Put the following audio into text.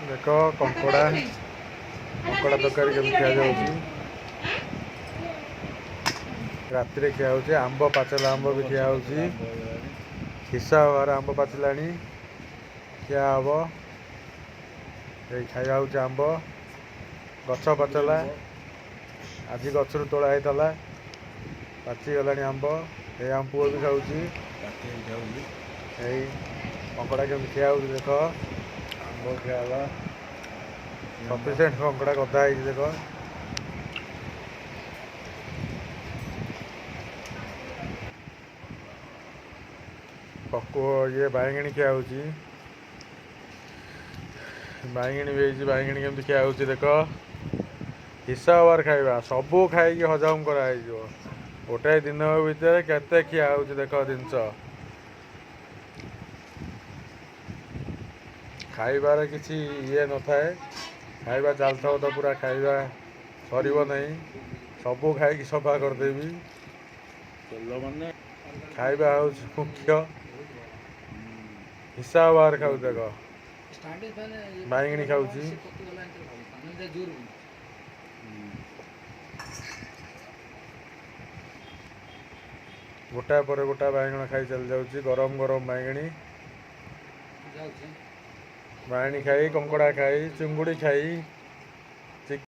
ଦେଖ, କଙ୍କଡ଼ା, କଙ୍କଡ଼ା ତରକାରୀ କେମିତି ଖିଆଯାଉଛି। ରାତିରେ ଖିଆ ହେଉଛି। ଆମ୍ବ, ପାଚଲା ଆମ୍ବ ବି ଖିଆ ହେଉଛି। ହିସାବ ବାହାର ଆମ୍ବ ପାଚିଲାଣି, ଖିଆ ହବ। ଏଇ ଖାଇବା ହେଉଛି ଆମ୍ବ, ଗଛ ପାଚଲା। ଆଜି ଗଛରୁ ତୋଳା ହେଇଥିଲା, ପାଚିଗଲାଣି ଆମ୍ବ। ଏଇ ଆମ ପୁଅ ବି ଖାଉଛି। ଏଇ କଙ୍କଡ଼ା କେମିତି ଖିଆ ହେଉଛି ଦେଖ। ଆମ୍ବ ଖିଆ ହେଲା। ସଫିସିଏଣ୍ଟ କଙ୍କଡ଼ା ଗଦା ହେଇଛି ଦେଖ। ପକୁ ଇଏ ବାଇଗଣୀ ଖିଆ ହେଉଛି। ବାଇଗଣୀ ବି ହେଇଛି। ବାଇଗଣୀ କେମିତି ଖିଆ ହେଉଛି ଦେଖ। ହିସାବ ଖାଇବା ସବୁ ଖାଇକି ହଜମ କରାହେଇଯିବ ଗୋଟାଏ ଦିନ ଭିତରେ। କେତେ ଖିଆ ହେଉଛି ଦେଖ ଜିନିଷ। ଖାଇବାର କିଛି ଇଏ ନଥାଏ। ଖାଇବା ଚାଲିଥିବ ତ ପୁରା, ଖାଇବା ସରିବ ନାହିଁ। ସବୁ ଖାଇକି ସଫା କରିଦେବି। ତେଲ ମାନେ ଖାଇବା ହେଉଛି ମୁଖ୍ୟ। ହିସାବ ବାହାର ଖାଉଛି ଦେଖ। ବାଇଗଣୀ ଖାଉଛି। ଗୋଟାଏ ପରେ ଗୋଟା ବାଇଗଣ ଖାଇ ଚାଲି ଯାଉଛି। ଗରମ ଗରମ ବାଇଗଣୀ। ବାଇଗଣୀ ଖାଇ, କଙ୍କଡ଼ା ଖାଇ, ଚିଙ୍ଗୁଡ଼ି ଖାଇ।